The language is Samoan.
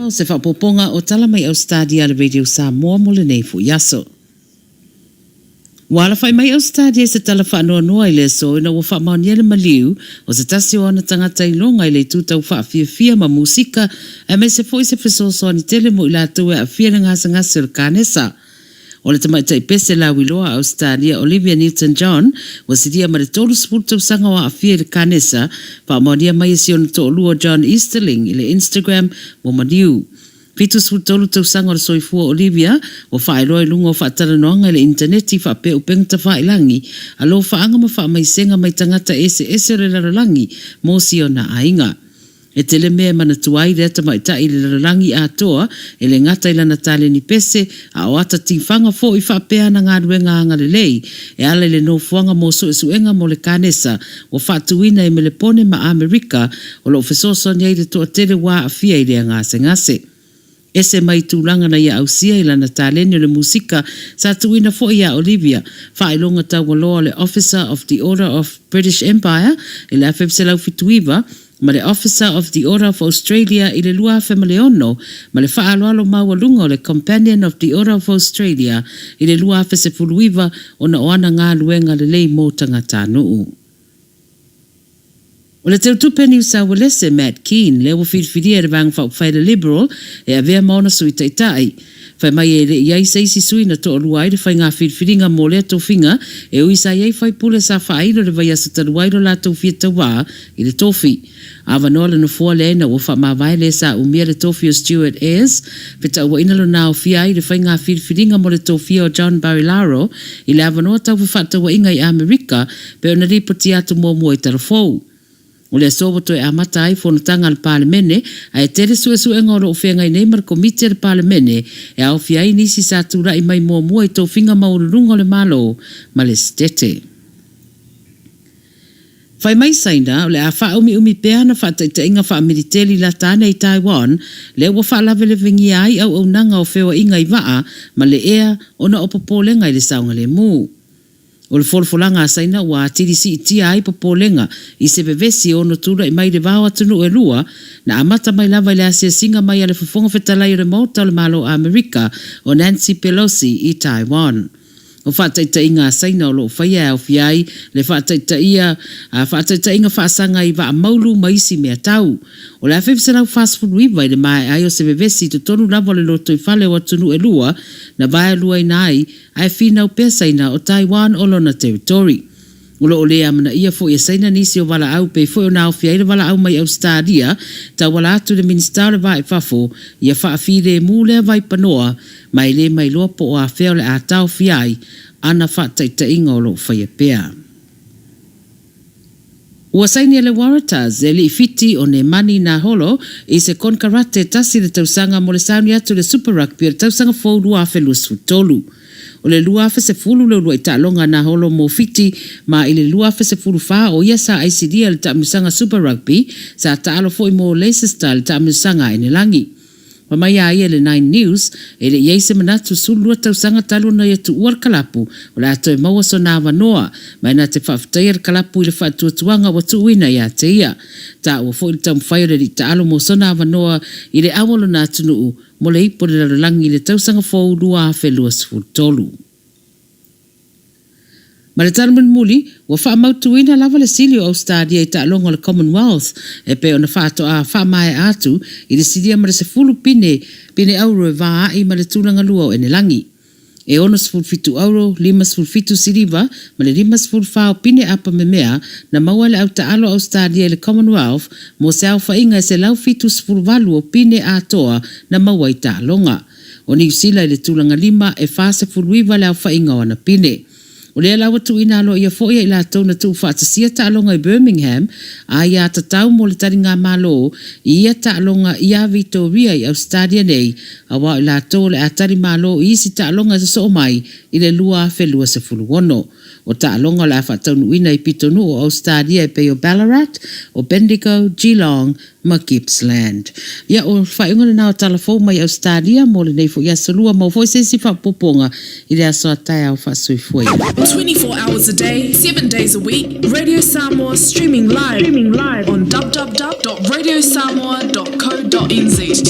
O se faaopoopoga o tala mai Ausetalia a le Radio Samoa mo lenei foi aso. Ua alafai mai Ausetalia i se tala faanoanoa i le aso ina ua faamaonia le maliu o se tasi o ana tagata iloga i le itu tau faafiafia ma musika aemaise foi se fesoasoani tele mo i latou e aafia i le gasegase o le kanesa. O le tamaitai pese lauiloa a Ausetalia Olivia Newton-John ua silia ma le 30 tausaga o aafia i le kanesa, faamaonia mai e si ona toalua o John Easterling i le Instagram ua maliu. 73 tausaga o le soifua o Olivia ua faailoa i luga o faatalanoaga i le initaneti faapea upega tafailangi, alofaaga ma faamaisega mai tagata eseese o le lalolagi mo si ona aiga. E tele mea e manatua ai lea tamaitai i le lalolagi atoa, e le gata i lana taleni pese, a o ata tifaga foi faapea ana galuega agalelei e ala i le nofoaga mo suesuega mo le kanesa ua faatuina i Melepone ma Amerika o lo o fesoasoani ai i le toatele ua aafia i lea gasegase. Ese mai tulaga na ia ausia i lana taleni o le musika sa tuuina foi iā Olivia, faailoga taualoa o le Officer of the Order of British Empire i le 1979 ma le Officer of the Order of Australia i le 2006 ma le faaaloalo maualuga o le Companion of the Order of Australia i le 2019 ona o ana galuega lelei mo tagatanuu. O le teutupe Niu Sauelese, Matt Kean, lea ua filifilia e le Vaega Faaupufai a le Liberal e avea ma ona sui taitai. Fai mai e le i ai se isi sui na toalua ai le faiga filifiliga mo lea tofiga e ui sa i ai faipule sa faailo i le vaiaso talu ai lo latou fia tauā i le tofi. Avanoa le nofoa lea ina ua faamavae le sa umia le tofi o Stuart Ayres, fetauaina lona aofia ai i le faiga filifiliga mo le tofia o John Barilaro i le avanoa tau fefaatauaiga i Amerika pei ona lipotia atu muamua i Talafou. O le aso ua toe amata ai fonotaga a le Palemene, ae tele suesuega o lo o feagai nei ma le Komiti a le Palemene e aofia ai nisi sa tulai mai muamua i tofiga maualuluga o le Malo ma le Setete. Fai mai Saina, o le a faaumiumi pea ana faataitaiga faamiliteli lata ane i Taiwan, lea ua faalavelavegia ai auaunaga o feoaiga i vaa ma le ea ona o popolega i le saogalemu. O le folafolaga a Saina ua atili siitia ai popolega i se vevesi e ono tulai mai i le va o atunuu e lua, na amata mai lava i le asiasiga mai a le Fofoga Fetalai o le Maota o le Malo o Amerika o Nancy Pelosi i Taiwan. O faataitaiga a Saina o lo o faia e aofia ai le faataitaia faataitaiga faasaga i vaa maulu ma isi mea tau. O le 1949 i le maea ai o se vevesi i totonu lava o le lotoifale o atunuu e lua na vaeluaina ai ae finau pea Saina o Taiwan o lona territory. O lo o le amanaia foi e Saina nisi o valaau pei foi ona aofia ai le valaau mai Ausetalia tauala atu i le Minisita o le Va i Fafo ia faafilemu lea vaipanoa ma e le mailoa po o afea o le a taofia ai ana faataitaiga o lo o faia pea. Ua saini e le Waratahs e alii Fiti o Nemani Naholo i se konekarate tasi le tausaga mo le sauni atu i le Super Rugby o le tausaga fou 2023. O le 2010 le uluai taaloga a Naholo mo Fiti ma i le 2014 o ia sa aisilia i le taamilosaga Super Rugby, sa taalo foi mo Leicester i le taamilosaga a Enelagi. Fai mai a ia i le Nine News, e le i ai se manatu 12 tausaga talu ona ia tuua le kalapu, o le a toe maua sona avanoa, ma e na te faafetaia le kalapu i le faatuatuaga ua tuuina ia te ia. Taua foi le taumafai o le alii taalo mo sona avanoa i le au o lona atunuu mo le ipu o le lalolagi i le tausaga fou 2023. Ma le tala mulimuli, ua faamautuina lava le sili o Ausetalia i taaloga o le Commonwealth e pei ona faatoa faamaea atu i le silia ma le 10 pine pine auro e va a'i ma le tulaga lua o Enelagi. E 67 auro, 57 siliva ma le 54 o pine apa memea na maua e le au taalo Ausetalia i le Commonwealth mo se aofaiga e 178 o pine atoa na maua i taaloga. O Niu Sila i le tulaga lima, e 49 le aofaiga o ana pine. O lea la ua tuuina aloaia foi e i latou na tuufaatasia taaloga i Birmingham a ia tatau mo le taligamalo i ia taaloga iā Vitoria i Ausetalia nei, aua o i latou o le a tali malo i isi taaloga e sosoo mai i le 2026. O taaloga o le a faataunuuina i pitonuu o Ausetalia e pei o Ballarat, o Bendigo, Geelong ma Gippsland. Ia, o le faaiuga lena o tala fou mai Ausetalia mo lenei foi aso lua, maua foi se isi faaopoopoga i le aso a taeao faasoifua ia. 24 hours a day, 7 days a week, Radio Samoa streaming live on www.radiosamoa.co.nz.